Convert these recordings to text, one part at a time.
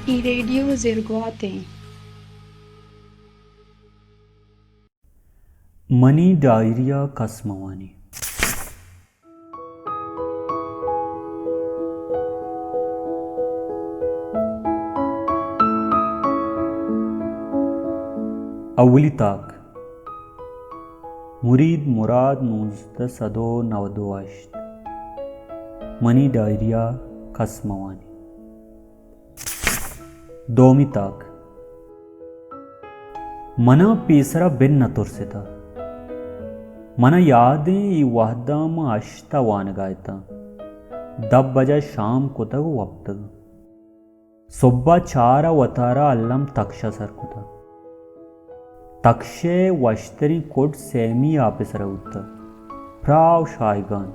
اے ریڈیو زرگوات اِنت۔ منی ڈائری ءَ کس مہ وانی۔ اولی تاک، مرید مراد، نوزدہ سد ءُ نود ءُ ہشت۔ منی ڈائری ءَ کس مہ وانی۔ دومی تاک۔ من ءَ پیسرا بن نہ ترستہ۔ من ءَ یاد ایں، اے وہد ءَ من ہشت ءَ وانگ ءَ اتاں۔ دہ بج ءَ شام کتگ ءُ وپتگ آں۔ سہب ءَ چار ءَ وتارا الم تکش ءَ سر کتہ۔ تکش ءِ وشتریں کڈ سیمی آپ ءِ سرا بوتہ۔ پراہ ءُ شاہگان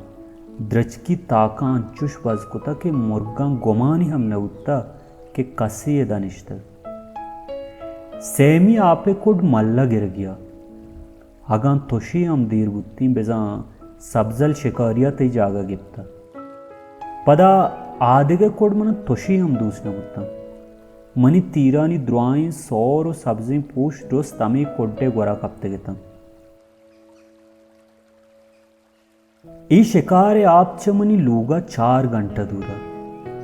درچکی تاکاں انچش بز کتہ کہ مرگاں گمانے ہم نہ بوتہ کہ کسے ادا نشتگ۔ سیمی آپ ءِ کڈ ملا گرگی ءَ۔ اگاں تشے ہم دیر بوتیں، بزاں سبزل شکاری ءَ تئی جاگہ گپتہ۔ پدا آدگہ کڈ من ءَ تشے ہم دوست نہ بوتاں۔ منی تیرانی درائیں سور ءُ سبزیں پوش درست ہمے کڈ ءِ گورا کپتگ اتاں۔ اے شکار ءِ آپ چہ منی لوگ ءَ چار گھنٹہ دور ات۔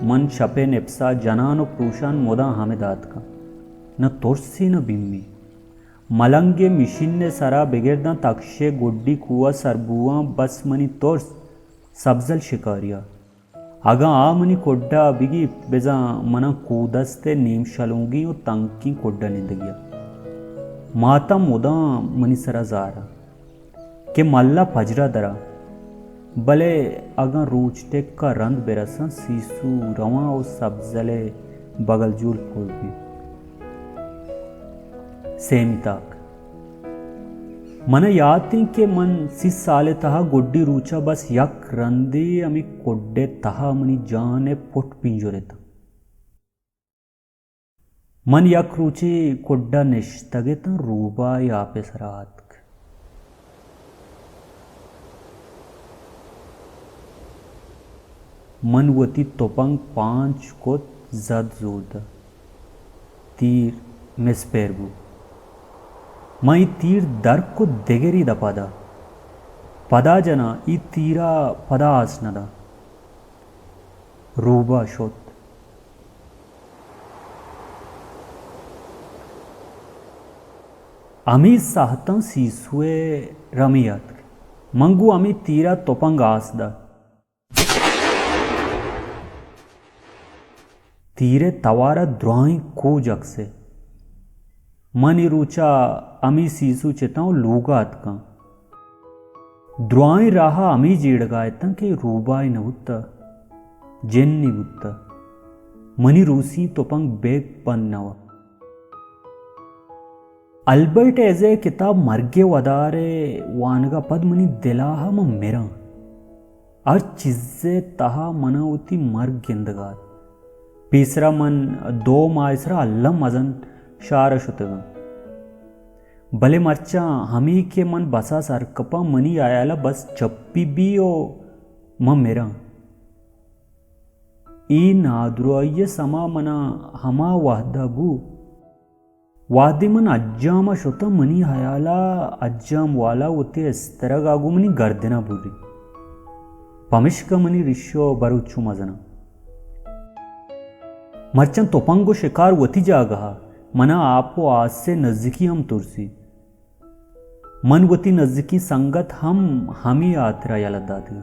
من شپ ءِ نپس ءَ جنان ءُ پروشان مدام ہمدا اتکاں۔ نہ ترسے نہ بیمے۔ ملنگ ءِ مشین ءِ سرا بگر داں تکش ءِ گڈی کوہ ءَ سر بوان، بس منی ترس سبزل شکاری ءَ۔ اگاں آ منی کڈ ءَ بگیپت، بزاں من ءَ کودست ءِ نیم شلونگیں ءُ تنکیں کڈ ءَ نندگی ات۔ مات ءَ مدام منی سرا زار ات کہ ملا پجرا درا، بلے اگاں روچ ٹک ءَ رند برساں، سیسو رواں ءُ سبزل ءِ بگل جول پول بیت۔ سیمی تاک۔ من ءَ یات ایں کہ من سی سال ءِ تہا گڈی روچ ءَ بس یک رندے ہمے کڈ ءِ تہا منی جان ءِ پٹ پنجر اتاں۔ من یک روچے کڈ ءَ نشتگ اتاں، روباہ ءِ آپ ءِ سرا اتک۔ من وتی تپنگ پانچ کت، زد زور دات۔ تیر مسپر بوت۔ من اے تیر در کت، دگرے دپ ءَ دات۔ پدا جناں، اے تیر ءَ پدا آس نہ داں۔ روباہ شت۔ ہمے ساہتاں سیسو ءِ رمے اتک۔ من گوں ہمے تیر ءَ تپنگ آس دات۔ تیر ءِ توار ءَ درائیں کوہ جکس ات۔ من اے روچ ءَ ہمے سیسو چتاں ءُ لوگ ءَ اتکاں۔ درائیں راہ ءَ ہمے جیڑگ ءَ اتاں کہ روباہے نہ بوتہ، جنے بوتہ۔ منی روسی تپنگ بیگ بند نہ وت۔ البرٹ ایزے ءِ کتاب مرگ ءِ ودار ءِ وانگ ءَ پد منی دل ءَ ہم من مراں۔ ہر چیز ءِ تہا من ءَ وتی مرگ گندگ ءَ ات۔ پیسرا من دو ماہ ءِ سرا الم مزن شہر ءَ شتگ آں۔ بلے مرچاں ہمے کہ من بس ءَ سر کپاں، منی ہیال ءَ بس چپی بی ءُ من مراں۔ اے نادراہی ءِ سما من ءَ ہما وہد ءَ بو، وہدے من حجام ءَ شتاں، منی ہیال ءَ حجام والا وتی استرگ ءَ گوں منی گردن ءَ بری، پمشکا منی ریش ءُ بر چو مزناں۔ مرچاں تپنگ ءُ شکار وتی جاگہ ءَ، من ءَ آپ ءُ آس ءِ نزیکی ہم ترسی۔ من وتی نزیکیں سنگت ہم ہمے ہاترا یلہ داتگ۔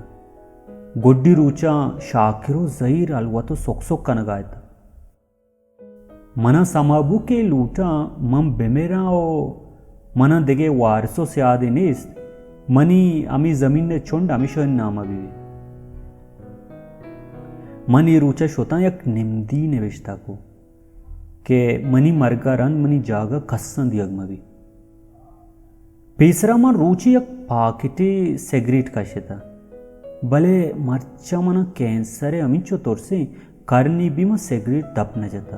گڈی روچاں شاکر ءُ زہیر الوت ءُ سک سک کنگ ءَ اتاں۔ من ءَ سما بو کہ لوٹاں من بمراں ءُ من ءَ دگہ وارث ءُ سیادے نیست، منی ہمے زمین ءِ چنڈ ہمیشانی نام ءَ بہ بیت۔ من اے روچ ءَ شتاں یک نمدی نبشتہ کو کہ منی مرگ ءَ رند منی جاگہ کساں دیگ مہ بیت۔ پیسرا من روچے یک پاکٹے سگریٹ کشتہ، بلے مرچاں من ءَ کینسر ءِ ہمینچو ترسیں کرنی بی من سگریٹ دپ نہ جتہ۔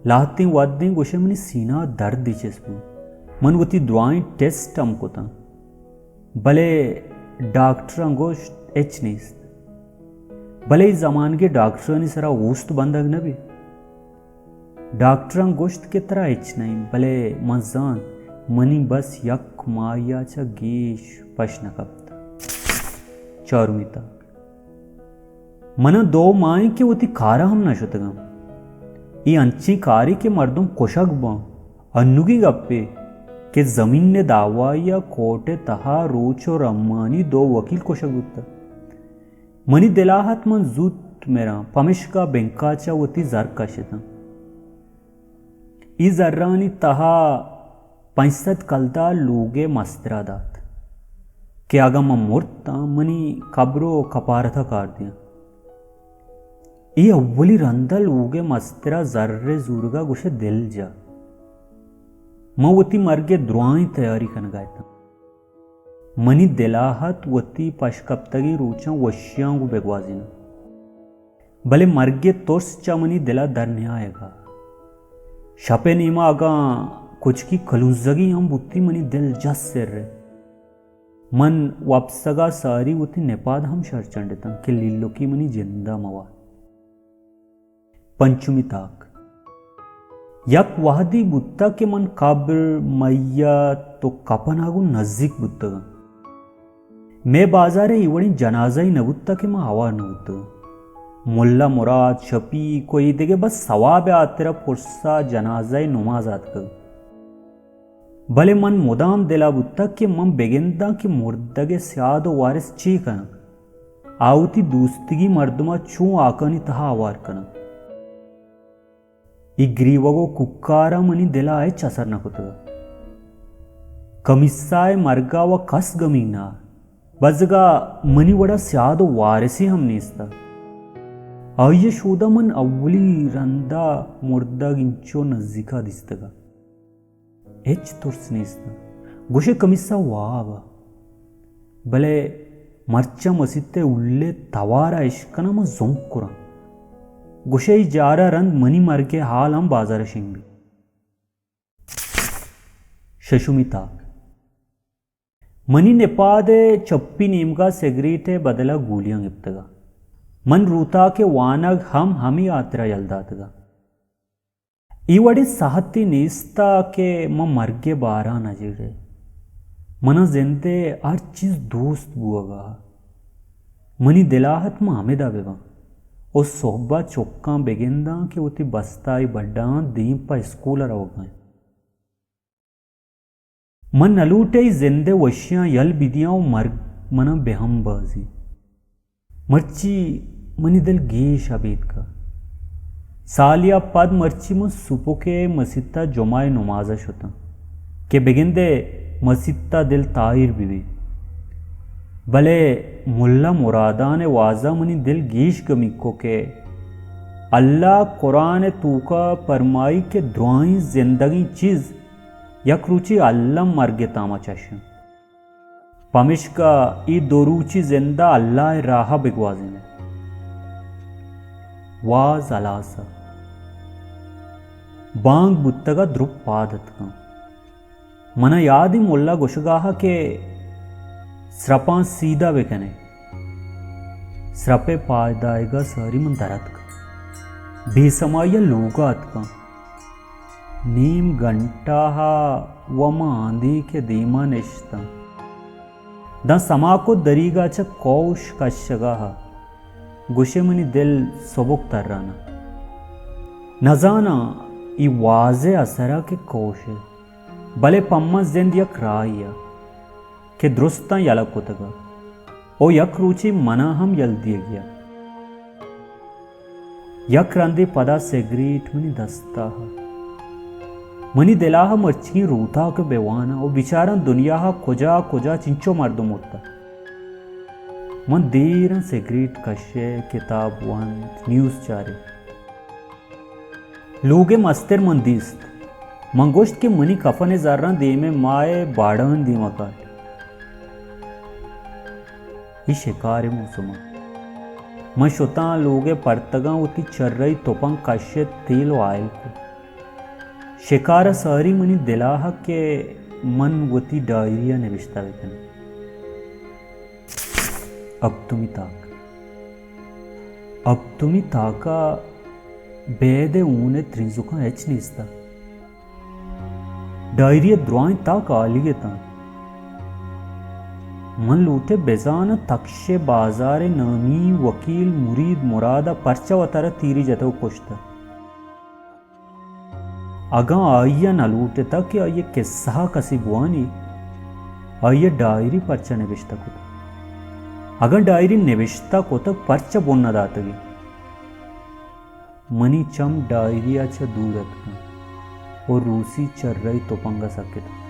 لہتیں وھدیں گوشئے منی سینہ ءَ دردے چست بوت۔ من وتی درائیں ٹیسٹ ہم کتاں، بلے ڈاکٹراں گوشت ہچ نیست۔ بلے اے زمانگے ڈاکٹرانی سرا اوست بندگ نہ بیت۔ ڈاکٹراں گوشت کہ ترا ہچ نہ انت، بلے من زانت منی بس یک ماہیا چہ گیش پش نہ کپت۔ چارمی تاک۔ منا دو ماہ انت کہ وتی کارا ہم نہ شتگاں۔ اے انچیں کارے کہ مردم کشگ باں۔ انوگی گپے کہ زمین ء دعوائی ء کورٹ ء تہا روچ و رمانی دو وکیل کشگ بوتگ۔ منی دل ء ات من زوت مراں، پمشکا بینک ء چہ وتی زر کشتاں۔ اے زرانی تہا پنچ سد کلدار لوگ ء مسترا دات کہ اگاں من مرتاں، منی قبر و کپارت ء کار دیاں۔ اے اولی رند ء لوگ ء مسترا زر ء زورگ ء گوشے دل جا۔ من وتی مرگ ء درائیں تیاری کنگ ء اتاں۔ منی دل ء ات وتی پشکپتگیں روچاں وشیاں گوں بگوازیناں۔ بلے مرگ ء ترس چہ منی دل ء در نیایگ ء۔ شپ ء نیما اگاں کچکی کلوزگی ہم بوتی، منی دل جس سر ء۔ من وپسگ ء ساری وتی نپاد ہم شر چنڈتاں کہ لیلکی منی جند ء موات۔ پنچمی تاک۔ یک وہدی بوتگ کہ من قبر، میت و کپن ء گوں نزیک بوتگاں۔ مئے بازار ء اے وڑیں جنازہ ای نہ بوتگ کہ ما ہوار نہ بوتگاں۔ ملا مراد، شفیق و اے دگہ بس ثواب ء ہاترا پرسا جنازہ ء نماز آتکگ۔ بلے من مدام دل ء بوتگ کہ من بگنداں کہ مردگ ء سیاد و وارث چے کناں؟ آ وتی دوستگی مردم ء چون ہاکانی تہا ہوار کناں؟ اے گریوگ و کوکاراں منی دل ء ہچ اثر نہ کتگ۔ کمیسا ء مرگ ء و کس گمیگ نہ ات۔ بزگ ء منی وڑ ء سیاد و وارثے ہم نیست ات۔ آئی ء شود ء من اولی رند ء مردگ انچو نزیک ء دیستگ ات۔ ہچ ترس نیست ات۔ گوشے کمیسا واب ء۔ بلے مرچاں مسیت ء ہولے توار ء اشکناں من زنک کراں۔ گوشے اے جار ء رند منی مرگ ء ہال ہم بازار ء شنگ بیت۔ ششمی تاک۔ منی نپاد ء چپی نیمگا سگریٹ ء بدلا گولیاں گپتگا۔ من روتاک ء وانگ ہم ہمے ہاترا یل داتگا۔ اے وڑیں ساہتے نیستا کہ من مرگ ء بارا نہ جیڑے۔ منا زند ء ہر چیز دوست بوگا۔ منی دلا ات من ہمدا بباں و سہبا چکاں بگنداں کہ وتی بستائی بڈاں دیم پہ اسکول ء روگا انت۔ من نہ لوٹے اے زند ء وشیاں یل بدیاں و مرگ منا بہ ہمبازی۔ مرچی منی دل گیش ابیتکا۔ سالیا پد مرچی من سپک ء مسیتا جمعہ ء نماز ء شتاں کہ بگندے مسیتا دل تاہیر بہ بی۔ بلے ملا مرادان ء وازا منی دل گیش گمیگ کو کہ اللہ قرآن ء توکا پرمائی کہ درائیں زندگیں چیز یک روچے الم مرگ ء تاما چش انت۔ پمیشکا اے دو روچی زند ء اللہ ء راہ ء بگوازین ات۔ واز ہلاس ات۔ بانگ بوتگ ء دروپ پاد اتکاں۔ منا یاد انت ملا گوشگا ات کہ سرپاں سیدھا بکنے۔ سرپ ء پاد آیگا ساری من در اتک۔ بے سمائی ء لوگا اتکاں۔ نیم گھنٹہ ء و من آندیک ء دیما نشتاں۔ داں سما کت دریگا چہ کوش کشگا ء۔ گوشے منی دل سبک تران ء۔ نزاناں اے واز ء اثر ء کہ کوش ء۔ بلے پہ من زند یک راہے ء کہ درستاں یلہ کتگ ء۔ او یک روچے منا ہم یل دیگی ات۔ یک رندے پدا سگریٹ منی دستا ات۔ منی دلا ات مرچیگیں روتاک بہ واناں و بچاراں دنیا ات کجا کجا چنچو مردم مرتہ۔ من دیراں سگریٹ کشے، کتاب ونت، نیوز چارے۔ لوگ ء مستر من دیست۔ من گوشت کہ منی کفن ء زراں دیم ء ماہ ء باڑان دیما کاٹ۔ اے شکار ء موسم ات۔ من شتاں لوگ ء پرتگاں وتی چرئی تپنگ کشت تیل و آئل کو۔ شکار ء ساری منی دلا ات کہ من وتی ڈائری ء نبشتہ بکناں۔ ہپتمی تاک۔ ہپتمی تاک ء بید ءِ ہون ءِ ترنزکاں ہچ نیست ات۔ ڈائری ءِ درائیں تاک ہالی اتاں۔ من لوٹے بزاناں تکش ءِ بازار ءِ نامی وکیل مرید مراد ءَ پرچا وتارا تیری جتگ ءُ کشتگ۔ اگاں آئی ءَ نہ لوٹتگ کہ آئی ءِ کسہ ءَ کسے بوانی، آئی ءَ ڈائری پرچا نبشتہ کتگ؟ اگاں ڈائری نبشتہ کتگ، پرچا بن نہ داتگی؟ منی چم ڈائری ءَ چہ دور اتکاں ءُ روسی چرئی تپنگ ءَ سکتاں۔